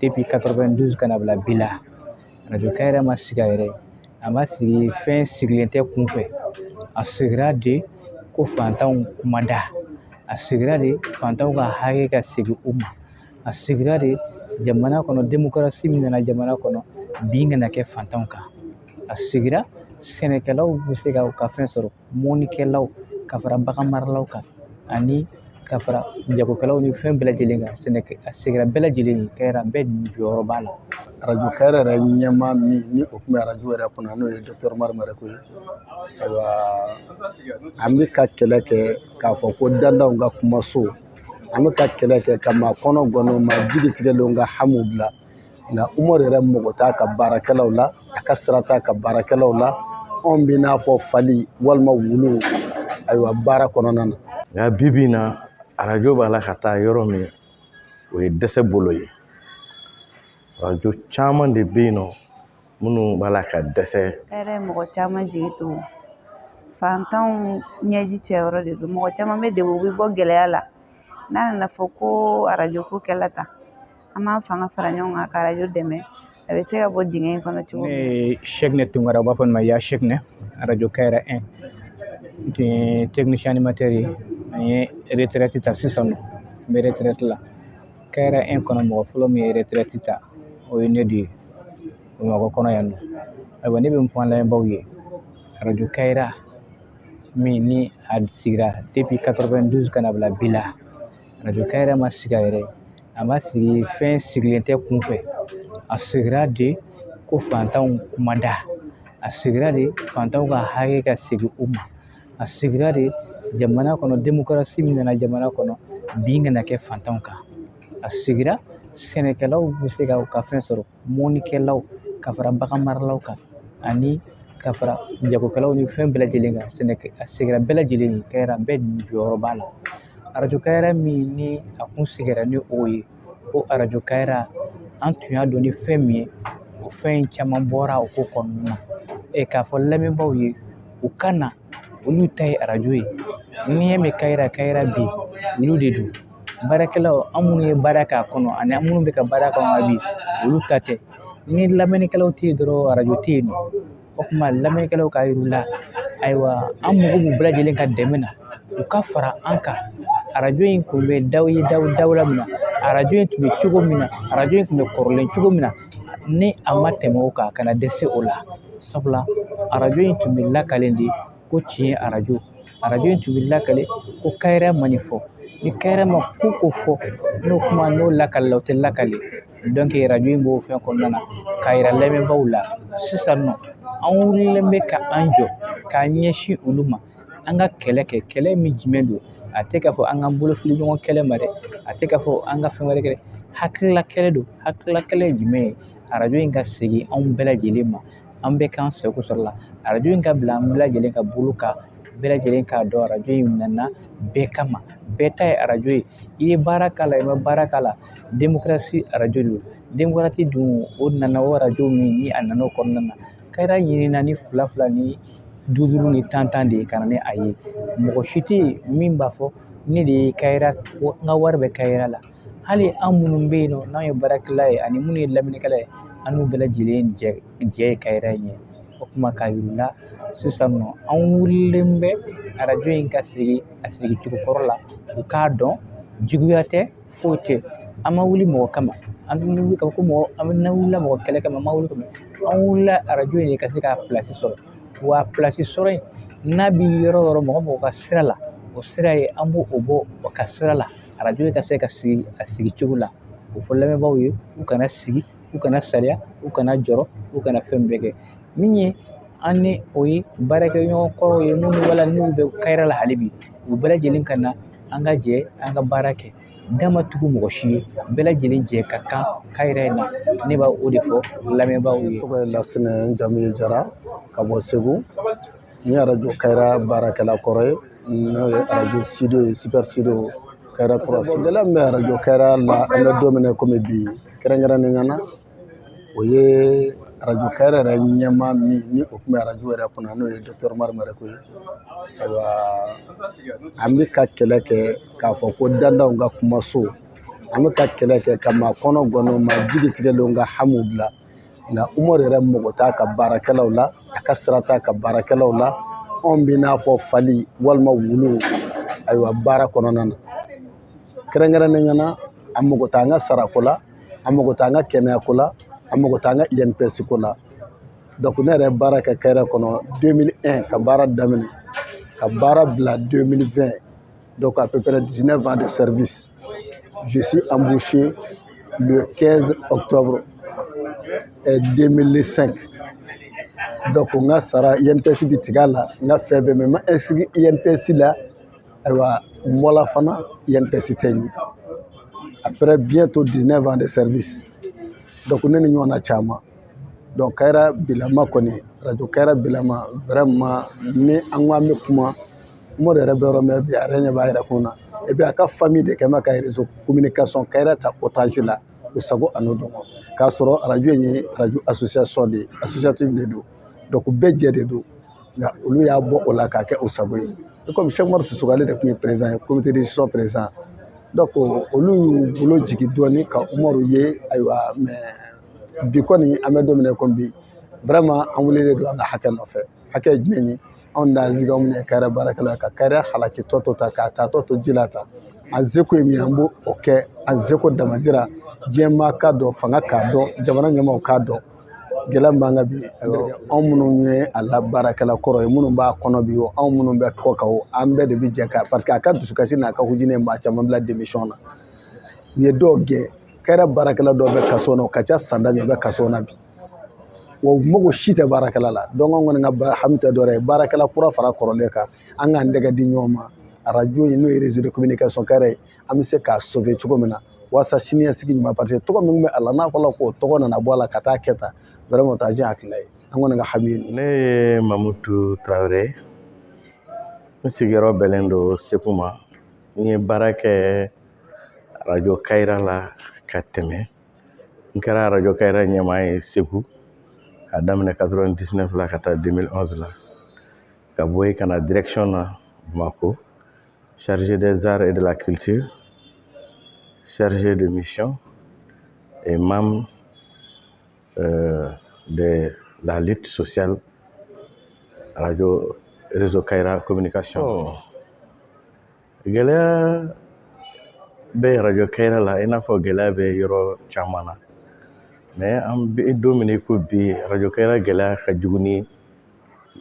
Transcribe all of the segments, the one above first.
Depuis 92 ka na bila bi la, arajo Kayira ma sigi a yɛrɛ ye. A ma sigi, fɛn sigilen tɛ kunfɛ. A sigira de ko fantanw kumada, a sigira de fantanw ka hakɛ ka segin u ma, a sigira de jamana kɔnɔ démocratie min nana jamana kɔnɔ, bin kana kɛ fantanw kan. A sigira sɛnɛkɛlaw bɛ se ka u ka fɛn sɔrɔ, mɔnnikɛlaw ka fara bagan maralaw kan, ani ka fara jagokɛlaw ni fɛn bɛɛ lajɛlen kan. Sɛnɛkɛ a sigira bɛɛ lajɛlen ye, Kayira bɛɛ jɔyɔrɔ b'a la. Arajo Kayira yɛrɛ ɲɛmaa min ni o tun bɛ arajo yɛrɛ kɔnɔ, n'o ye Docteur Umaru Mariko ye. Ayiwa, an bɛ ka kɛlɛ kɛ k'a fɔ ko dandanw ka kumaso, an bɛ ka kɛlɛ kɛ ka maa kɔnɔ gɔnɔ, maa jigi tigɛlenw ka hamiw bila. Nka Umaru yɛrɛ mago t'a ka baarakɛlaw la, a ka sira t'a ka baarakɛlaw la. Anw bɛ n'a fɔ fali walima wulu, ayiwa, baara kɔnɔna na. Nka bi bi in na, arajo b'a la ka taa yɔrɔ min, o ye dɛsɛ bolo ye. Arajo caman de bɛ yen nɔ minnu b'a la ka dɛsɛ. Kayira ye mɔgɔ caman jigi tugu, fantanw ɲɛji cɛyɔrɔ de don. Mɔgɔ caman bɛ degun, u bɛ bɔ gɛlɛya la. N'a nana fɔ ko arajo ko kɛla tan, an b'an fanga fara ɲɔgɔn kan ka arajo dɛmɛ, a bɛ se ka bɔ dingɛ in kɔnɔ cogo min. Ne ye Sɛkinɛ Tunkara, u b'a fɔ nin ma Ya Sɛkinɛ, arajo Kayira 1. N tun ye technicien animateur ye, an ye retraite ta sisan nɔ, n bɛ retraite la. Kayira 1 kɔnɔ, mɔgɔ fɔlɔ min ye retraite ta, o ye ne de ye Bamakɔ kɔnɔ yan nɔ. Ayiwa, ne bɛ mun fɔ an lamɛnbaaw ye? Arajo Kayira min ni a sigira depuis 92 ka na bila bi la, arajo Kayira ma sigi a yɛrɛ ye. A ma sigi, fɛn sigilen tɛ kunfɛ. A sigira de ko fantanw kumada, a sigira de fantanw ka hakɛ ka segin u ma, a sigira de jamana kɔnɔ démocratie min nana jamana kɔnɔ, bin kana kɛ fantanw kan. A sigira sɛnɛkɛlaw bɛ se ka u ka fɛn sɔrɔ, mɔnnikɛlaw ka fara bagan maralaw kan, ani ka fara jagokɛlaw ni fɛn bɛɛ lajɛlen kan. Sɛnɛkɛ a sigira bɛɛ lajɛlen ye, Kayira bɛɛ jɔyɔrɔ b'a la. Arajo Kayira min ni a kun sigira ni o ye, ko arajo Kayira, an tun y'a dɔn ni fɛn min ye, o fɛn in caman bɔra o ko kɔnɔna na. K'a fɔ lamɛnbaaw ye, u ka na, olu ta ye arajo ye. N'i ye mɛn Kayira, Kayira bi, olu de don. Baarakɛlaw, an minnu ye baara k'a kɔnɔ ani an minnu bɛ ka baara k'a kɔnɔ bi, olu ta tɛ. Ni lamɛnnikɛlaw tɛ yen dɔrɔn, arajo tɛ yen nɔ. O tuma lamɛnnikɛlaw k'a yir'u la, ayiwa, an mago b'u bɛɛ lajɛlen ka dɛmɛ na, u ka fara an kan. Arajo in kun bɛ daw ye daw dawula min na, arajo in tun bɛ cogo min na, arajo in tun bɛ kɔrɔlen cogo min na, ni a ma tɛmɛ o kan, a kana dɛsɛ o la. Sabula arajo in tun bɛ lakalen de ko tiɲɛ arajo, arajo in tun bɛ lakale ko Kayira ma nin fɔ. Ni Kayira ma ko ko fɔ, n'o kuma n'o lakalila, o tɛ lakale. Donc arajo in b'o fɛn kɔnɔna na k'a yira lamɛnbaaw la. Sisan nɔ, an wulilen bɛ ka an jɔ k'an ɲɛsin olu ma, an ka kɛlɛ kɛ. Kɛlɛ min jumɛn don? A tɛ k'a fɔ an k'an bolo fili ɲɔgɔn kɛlɛ ma dɛ, a tɛ k'a fɔ an ka fɛn wɛrɛ kɛ. Hakilila kɛlɛ don. Hakilila kɛlɛ ye jumɛn ye? Arajo in ka segin anw bɛɛ lajɛlen ma, an bɛɛ k'an sago sɔrɔ la. Arajo in ka bila an bɛɛ lajɛlen ka bolo kan, bɛɛ lajɛlen k'a dɔn arajo in nana bɛɛ kama, bɛɛ ta ye arajo ye. I ye baara k'a la, i ma baara k'a la, démocratie arajo don. Démocratie dun, o nana o arajo min ni a nana o kɔnɔna na, Kayira ɲinina ni fila fila ni duuru duuru ni tan tan de ye ka na ni a ye. Mɔgɔ si tɛ yen min b'a fɔ ne de ye Kayira, n ka wari bɛ Kayira la. Hali an minnu bɛ yen nɔ n'an ye baarakɛla ye ani minnu ye lamɛnnikɛla ye, an n'u bɛɛ lajɛlen jɛ ye Kayira in ye. O tuma k'a yir'u la sisan nɔ, an wulilen bɛ arajo in ka segin a sigi cogo kɔrɔ la. U k'a dɔn juguya tɛ, foyi tɛ. An ma wuli mɔgɔ kama, an bɛ wuli ka ko mɔgɔ, an bɛ wulila mɔgɔ kɛlɛ kama, an ma wuli kama. An wulila arajo in de ka se ka pilasi sɔrɔ. Wa pilasi sɔrɔ in n'a bi yɔrɔ o yɔrɔ, mɔgɔ mɔgɔ ka sira la, o sira ye an b'o bɔ o ka sira la. Arajo in ka se ka sigi a sigi cogo la. O fɔ lamɛnbaaw ye, u kana sigi, u kana saliya, u kana jɔrɔ, u kana fɛn bɛɛ kɛ. Min ye an ni o ye baarakɛɲɔgɔn kɔrɔw ye, minnu wala n'u bɛ Kayira la hali bi, u bɛɛ lajɛlen ka na, an ka jɛ an ka baara kɛ. Da ma tugu mɔgɔ si ye, bɛɛ lajɛlen jɛ ka kan Kayira in na. Ne b'a o de fɔ lamɛnbaaw ye. Ne tɔgɔ ye Lasinɛ, n jamu ye Jara, ka bɔ Segu. N ye arajo Kayira baarakɛla kɔrɔ ye, n'o ye arajo studio ye, super studio Kayira 3. Gɛlɛya min bɛ arajo Kayira la, an bɛ don min na komi bi, kɛrɛnkɛrɛnnenya la, o ye arajo Kayira yɛrɛ ɲɛmaa min ni o tun bɛ arajo yɛrɛ kunna, n'o ye Docteur Umaru Mariko ye. Ayiwa, an bɛ ka kɛlɛ kɛ k'a fɔ ko dandanw ka kumaso, An bɛ ka kɛlɛ kɛ ka maa kɔnɔ gɔnɔ, maa jigi tigɛlenw ka hamiw bila. Nka Umaru yɛrɛ mago t'a ka baarakɛlaw la, a ka sira t'a ka baarakɛlaw la. Anw bɛ n'a fɔ fali walima wulu, ayiwa, baara kɔnɔna na kɛrɛnkɛrɛnnenya la, a mago t'an ka sarako la, a mago t'an ka kɛnɛyako la, a mago t'an ka INPS ko la. Donc ne yɛrɛ ye baara kɛ Kayira kɔnɔ 2001, ka baara daminɛ ka baara bila 2020, donc à peu près 19 ans de service. Je suis embauché le 15 octobre 2005. Donc n ka sara INPS bi tigɛ a la, n ka fɛn bɛɛ, mais n ma inscrit INPS la. Ayiwa, n bɔla fana, INPS tɛ n ye après bientôt 19 ans de service. Donc ne ni ɲɔgɔnna caman. Donc Kayira bilama kɔni, radio Kayira bilama, vraiment, ni an ko an bɛ kuma, Umaru yɛrɛ bɛ yɔrɔ min bi, a yɛrɛ ɲɛ b'a yɛrɛ kun na. Et puis a ka famille de kɛ bɛ ka réseau communication Kayira ta otage la, o sago a n'o dɔn, k'a sɔrɔ radio in ye radio association de ye, associative de don. Donc bɛɛ jɛ de don, nka olu y'a bɔ o la k'a kɛ o sago ye. Et comme Cheikh Umaru Sisoko, ale de tun ye président ye, comité de gestion président, donc olu y'u bolo jigin dɔɔni ka Umaru ye. Ayiwa, mais bi kɔni, an bɛ don min na komi bi, vraiment, an wulilen don an ka hakɛ nɔfɛ. Hakɛ ye jumɛn ye? Anw da zigaw minnu ye Kayira baarakɛla ye, ka Kayira halakitɔ to ta k'a taatɔ to ji la ta, an seko ye min ye, an b'o o kɛ, an seko damajira. Diɲɛmaa k'a dɔn, fanga k'a dɔn, jamana ɲɛmaaw k'a dɔn gɛlɛya min b'an kan bi. Anw minnu ye a la baarakɛla kɔrɔ ye, minnu b'a kɔnɔ bi o, anw minnu bɛ kɔ kan o, an bɛɛ de bɛ jɛ ka, parce que a ka dusukasi n'a ka hujinɛ ye maa caman bila démission na. U ye dɔw gɛn. Kayira baarakɛla dɔw bɛ kaso na, o ka ca san tan, bɛ kaso na bi, wa u mago si tɛ baarakɛla la. Donc an kɔni ka hami tɛ dɔwɛrɛ ye, baarakɛla kura fara kɔrɔlen kan, an k'an tɛgɛ di ɲɔgɔn ma. Arajo in, n'o ye réseau de communication Kayira ye, an bɛ se k'a sauver cogo min na, walasa siniɲɛsigi ɲuman, parce que tɔgɔ min bɛ a la, n'a fɔra k'o tɔgɔ nana bɔ a la ka taa kɛ tan, vraiment, o t'a diɲɛ hakilila ye. An kɔni ka hami ye nin. Ne ye Mamutu Tarawele, n sigiyɔrɔ bɛnnen don Segu ma. N ye baara kɛ arajo Kayira la ka tɛmɛ. N kɛra arajo Kayira ɲɛmaa ye Segu k'a daminɛ 99 la ka taa 2011 la, ka bɔ yen ka na direction na Bamako, chargé des arts et de la culture, chargé de mission et membre de la lutte sociale radio réseau Kayira communication. Oh. Gɛlɛya bɛ radio Kayira la i n'a fɔ gɛlɛya bɛ yɔrɔ caman na, mais an bɛ don min na i ko bi, radio Kayira gɛlɛya ka jugu ni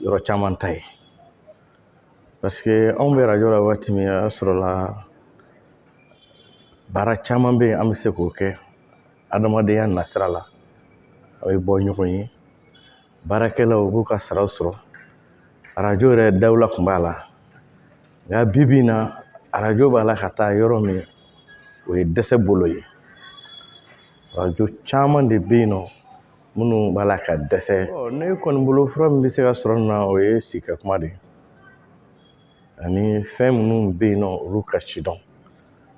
yɔrɔ caman ta ye, parce que anw bɛ radio la waati min, a sɔrɔla baara caman bɛ yen, an bɛ se k'o kɛ adamadenya nasira la, a bɛ bɔ ɲɔgɔn ye, baarakɛlaw b'u ka saraw sɔrɔ, arajo yɛrɛ dawula tun b'a la. Nka bi bi in na, arajo b'a la ka taa yɔrɔ min, o ye dɛsɛ bolo ye. Arajo caman de bɛ yen nɔ minnu b'a la ka dɛsɛ. Ne kɔni bolo, fura min bɛ se ka sɔrɔ nin na, o ye sigi kuma de ye, ani fɛn minnu bɛ yen nɔ, olu ka ci dɔn,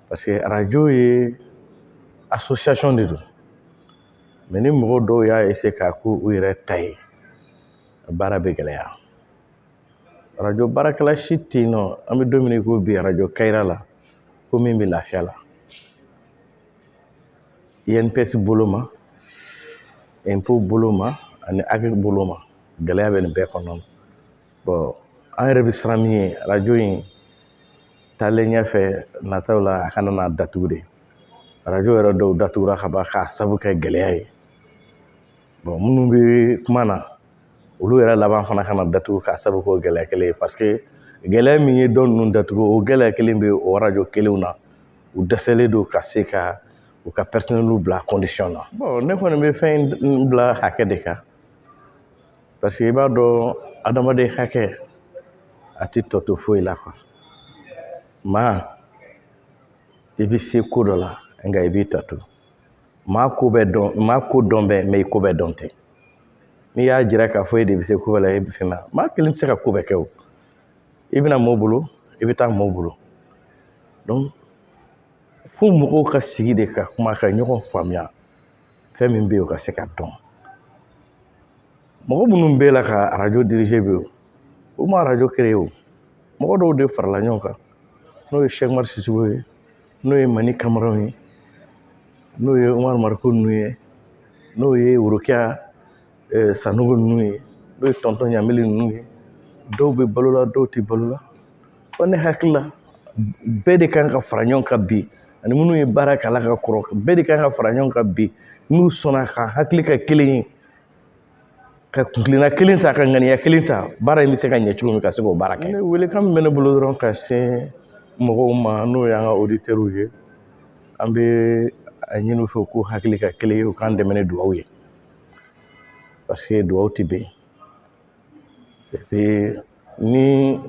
parce que arajo ye association de don. Mais ni mɔgɔ dɔw y'a essayer k'a k'u yɛrɛ ta ye, baara bɛ gɛlɛya. Arajo baarakɛla si tɛ yen nɔ, an bɛ don min na i ko bi, arajo Kayira la, ko min bɛ lafiya la INPS bolo ma, impôt bolo ma, ani ACRE bolo ma, gɛlɛya bɛ nin bɛɛ kɔnɔna na. Bon, an yɛrɛ bɛ siran min ye, arajo in taalen ɲɛfɛ nataw la, a kana n'a datugu de. Arajo yɛrɛ dɔw datugura ka ban k'a sabu kɛ gɛlɛya ye. Bon, minnu bɛ kuma na, olu yɛrɛ laban fana kana datugu k'a sabu k'o gɛlɛya kelen ye, parce que gɛlɛya min ye dɔ ninnu datugu, o gɛlɛya kelen bɛ o arajo kelenw na. U dɛsɛlen don ka se ka u ka personnel bila condition na. Bon, ne kɔni bɛ fɛn in bila hakɛ de kan, parce que i b'a dɔn, adamaden hakɛ a ti tɔ to foyi la quoi. Maa i bɛ se ko dɔ la, nka i b'i ta to. Maa ko bɛ dɔn, maa ko dɔn bɛ, mais i ko bɛɛ dɔn tɛ. N'i y'a jira k'a fɔ e de bɛ se ko bɛɛ la, e bɛ fɛn na, maa kelen tɛ se ka ko bɛɛ kɛ o. I bɛna mɔɔw bolo, i bɛ taa mɔɔw bolo. Donc fo mɔgɔw ka sigi de ka kuma ka ɲɔgɔn faamuya, fɛn min bɛ yen, o ka se ka dɔn. Mɔgɔ minnu bɛ la ka arajo diriger bi, o u ma arajo créer o, mɔgɔ dɔw de farala ɲɔgɔn kan, n'o ye Cheikh Umar Sisoko ye, n'o ye Mani Kamaraw ye. N'o ye Umaru Mariko ninnu ye, n'o ye Worokiya Sanogo ninnu ye, n'o ye Tɔntɔn Ɲamili ninnu ye, dɔw bɛ balo la, dɔw tɛ balo la. Wa ne hakili la, bɛɛ de kan ka fara ɲɔgɔn kan bi, ani minnu ye baara kɛ ala ka kɔrɔ, bɛɛ de kan ka fara ɲɔgɔn kan bi, n'u sɔnna ka hakili kɛ kelen ye, ka kuntilenna kelen ta, ka ŋaniya kelen ta, baara in bɛ se ka ɲɛ cogo min, ka se k'o baara kɛ. Ne welekan min bɛ ne bolo dɔrɔn ka se mɔgɔw ma, n'o y'an ka auditeurs ye, an bɛ a ɲini u fɛ k'u hakili ka kelen ye, u k'an dɛmɛ ni dugawu ye, parce que dugawu tɛ bɛn. Et puis ni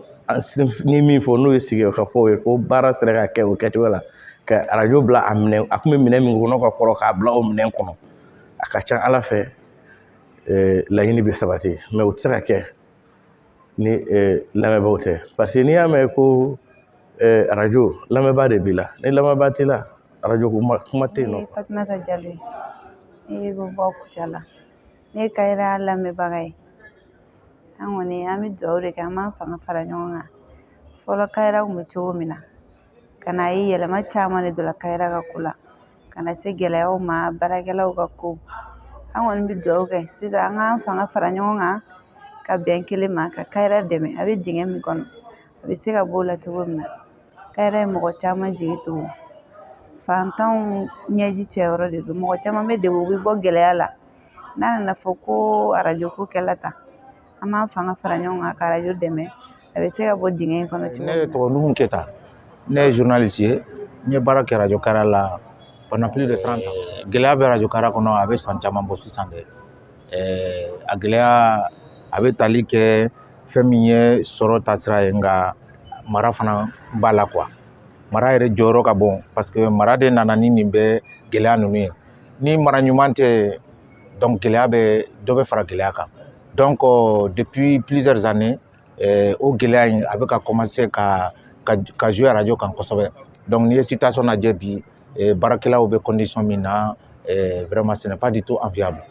min fɔ, n'o ye sigikafɔw ye, ko baara sera ka kɛ o kɛcogo la, ka arajo bila a minɛ, a kun bɛ minɛ min kɔnɔ ka kɔrɔ, k'a bila o minɛn kɔnɔ, a ka ca Ala fɛ laɲini bɛ sabati. Mais o tɛ se ka kɛ ni lamɛnbaaw tɛ, parce que n'i y'a mɛn ko arajo, lamɛnbaa de b'i la, ni lamɛnbaa t'i la, arajo kuma tɛ yen nɔ. Ne ye Fatumata Jalo ye, ne bɛ bɔ Kucala, ne ye Kayira lamɛnbaga ye. An kɔni an bɛ dugawu de kɛ, an b'an fanga fara ɲɔgɔn kan. Fɔlɔ Kayira tun bɛ cogo min na, ka na ye yɛlɛma caman de donna Kayira ka ko la, ka na se gɛlɛyaw ma, baarakɛlaw ka ko. An kɔni bɛ dugawu kɛ sisan, an k'an fanga fara ɲɔgɔn kan ka bɛn kelen ma, ka Kayira dɛmɛ. A bɛ dingɛ min kɔnɔ, a bɛ se ka bɔ o la cogo min na. Kayira ye mɔgɔ caman jigi tugu, fantanw ɲɛji cɛyɔrɔ de don. Mɔgɔ caman bɛ degun, u bɛ bɔ gɛlɛya la. N'a nana fɔ ko arajo ko kɛla tan, an b'an fanga fara ɲɔgɔn kan ka arajo dɛmɛ, a bɛ se ka bɔ dingɛ in kɔnɔ cogo min na. Ne tɔgɔ Nuhu Keta, ne ye journaliste ye, n ye baara kɛ radio Kayira la pendant plus de 30 ans. Gɛlɛya bɛ radio Kayira kɔnɔ, a bɛ san caman bɔ sisan dɛ. A gɛlɛya a bɛ tali kɛ fɛn min ye sɔrɔ taasira ye, nka mara fana b'a la quoi. Mara yɛrɛ jɔyɔrɔ ka bon, parce que mara de nana ni nin bɛɛ gɛlɛya ninnu ye. Ni mara ɲuman tɛ, donc gɛlɛya bɛ dɔ bɛ fara gɛlɛya kan. Donc depuis plusieurs années, o gɛlɛya in a bɛ ka commencer ka jouer radio kan kosɛbɛ. Donc n'i ye situation lajɛ bi, baarakɛlaw bɛ condition min na, vraiment ce n'est pas du tout enviable.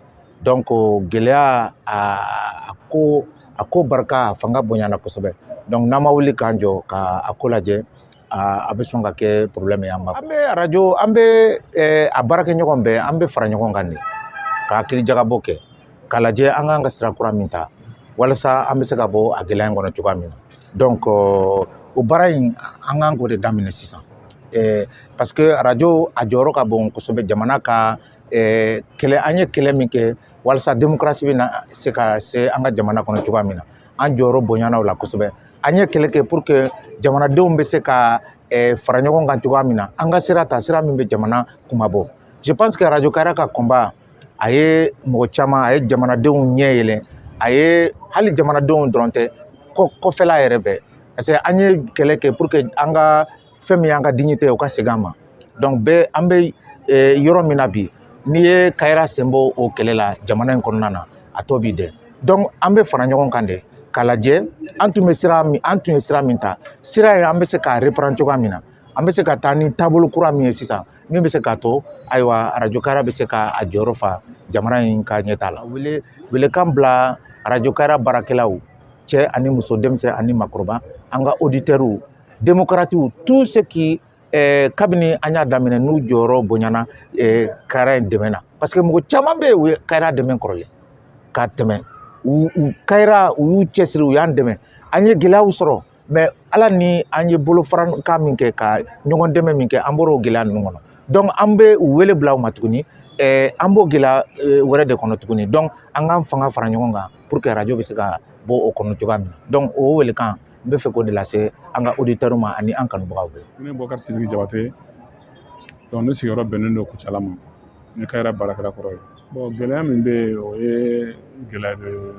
Donc gɛlɛya a ko barika a fanga bonyana kosɛbɛ. Donc n'an ma wuli k'an jɔ ka a ko lajɛ, a bɛ sɔn ka kɛ problème ye an ma. An bɛ radio, an bɛ a baarakɛɲɔgɔn bɛɛ, an bɛ fara ɲɔgɔn kan de ka hakili jagabɔ kɛ k'a lajɛ an k'an ka sira kura min ta walasa an bɛ se ka bɔ a gɛlɛya in kɔnɔ cogoya min na. Donc o baara in, an k'an k'o de daminɛ sisan, parce que radio a jɔyɔrɔ ka bon kosɛbɛ jamana ka kɛlɛ. An ye kɛlɛ min kɛ walasa démocratie bɛ na se ka se an ka jamana kɔnɔ cogoya min na, an jɔyɔrɔ bonyana o la kosɛbɛ. An ye kɛlɛ kɛ pour que jamanadenw bɛ se ka fara ɲɔgɔn kan cogoya min na, an ka sira ta, sira min bɛ jamana kumabɔ. Je pense que radio Kayira ka combat a ye mɔgɔ caman, a ye jamanadenw ɲɛ yɛlɛ, a ye hali jamanadenw dɔrɔn tɛ, kɔfɛla yɛrɛ bɛɛ, parce que an ye kɛlɛ kɛ pour que an ka fɛn min y'an ka dignité ye, o ka segin an ma. Donc bɛɛ an bɛ yɔrɔ min na bi, n'i ye Kayira sen bɔ o kɛlɛ la jamana in kɔnɔna na, a tɔ b'i dɛ. Donc an bɛ fara ɲɔgɔn kan de k'a lajɛ an tun bɛ sira min, an tun ye sira min ta, sira in an bɛ se k'a reprendre cogoya min na, an bɛ se ka taa ni taabolo kura min ye sisan, min bɛ se k'a to ayiwa radio Kayira bɛ se ka a jɔyɔrɔ fa jamana in ka ɲɛtaa la. Wele welekan bila radio Kayira baarakɛlaw, cɛ ani muso, denmisɛn ani maakɔrɔba, an ka auditeurs, démocrates, tous ceux qui kabini an y'a daminɛ n'u jɔyɔrɔ bonyana Kayira in dɛmɛ na, parce que mɔgɔ caman bɛ yen, u ye Kayira dɛmɛ kɔrɔlen ka tɛmɛ u Kayira, u y'u cɛsiri, u y'an dɛmɛ. An ye gɛlɛyaw sɔrɔ, mais Ala ni an ye bolofarakan min kɛ ka ɲɔgɔn dɛmɛ min kɛ, an bɔra o gɛlɛya ninnu kɔnɔ. Donc an bɛ u wele bila u ma tuguni, an b'o gɛlɛya wɛrɛ de kɔnɔ tuguni. Donc an k'an fanga fara ɲɔgɔn kan pour que radio bɛ se ka bɔ o kɔnɔ cogoya min na. Donc o welekan, n bɛ fɛ k'o de lase an ka auditeurs ma ani an kanubagaw bɛɛ. Ne Bɔkari Sidiki Jabate. Donc ne sigiyɔrɔ bɛnnen don Kucala ma, ne Kayira baarakɛla kɔrɔ ye. Bon, gɛlɛya min bɛ yen, o ye gɛlɛya de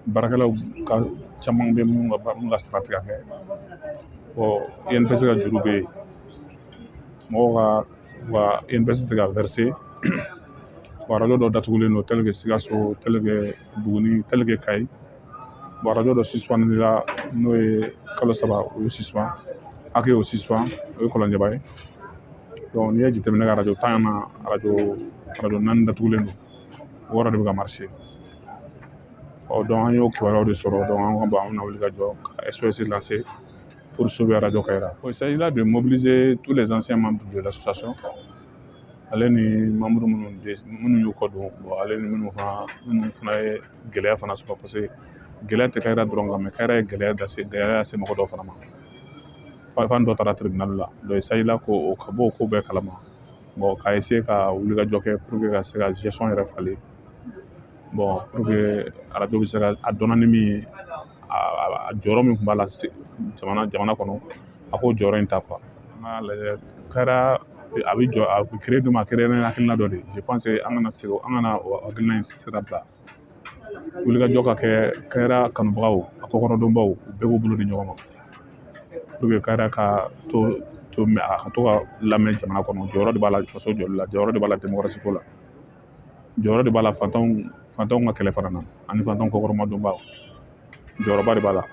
baarakɛlaw ka caman bɛ minnu ka sara tɛ ka kɛ. Bon, INPS ka juru bɛ yen, mɔgɔw ka u ka INPS tɛ ka verser. Bon, arajo dɔ datugulen don, tel que Sikaso, tel que Buguni, tel que Kayi. Bon, arajo dɔ suspendre la, n'o ye kalo 3, o ye suspend, HAC y'o suspend, o ye Kɔlɔnjɛba ye. Donc n'i ye jateminɛ kɛ, arajo 10 na, arajo 4 datugulen don, 6 de bɛ ka marcher. Ɔ donc an y'o kibaruyaw de sɔrɔ. Donc an ko bon, an bɛna wuli ka jɔ ka SOS lancer pour sauver Radio Kayira. Bon, il s'agit là de mobiliser tous les anciens membres de l'association. Ale ni membre minnu y'u kɔ don, bon, ale ni minnu fana ye gɛlɛya fana sɔrɔ, parce que gɛlɛya tɛ Kayira dɔrɔn kan, mais Kayira ye gɛlɛya lase mɔgɔ dɔw fana ma. Fan dɔ taara tribunal la, donc il s'agit là ko o ka bɔ o ko bɛɛ kalama, bon, ka essayer ka wulikajɔ kɛ pour que ka se ka gestion yɛrɛ falen, bon, pour que arajo bɛ se ka a dɔnna ni min ye, a jɔyɔrɔ min tun b'a la jamana kɔnɔ, a k'o jɔyɔrɔ in ta quoi. An k'a lajɛ, Kayira a bɛ jɔ, a bɛ créer dɔ ma, a créer ni hakilina dɔ de ye. Je pense que an kana segin, an kana o hakilina in sira bila. Wulikajɔ ka kɛ, Kayira kanubagaw, a kɔkɔrɔdonbaw, u bɛɛ k'u bolo di ɲɔgɔn ma pour que Kayira ka to a ka to ka lamɛn jamana kɔnɔ. Jɔyɔrɔ de b'a la faso jɔli la, jɔyɔrɔ de b'a la démocratie ko la, jɔyɔrɔ de b'a la fantanw ka kɛlɛ fana na, ani fantanw kɔkɔrɔmadonbaw, jɔyɔrɔba de b'a la.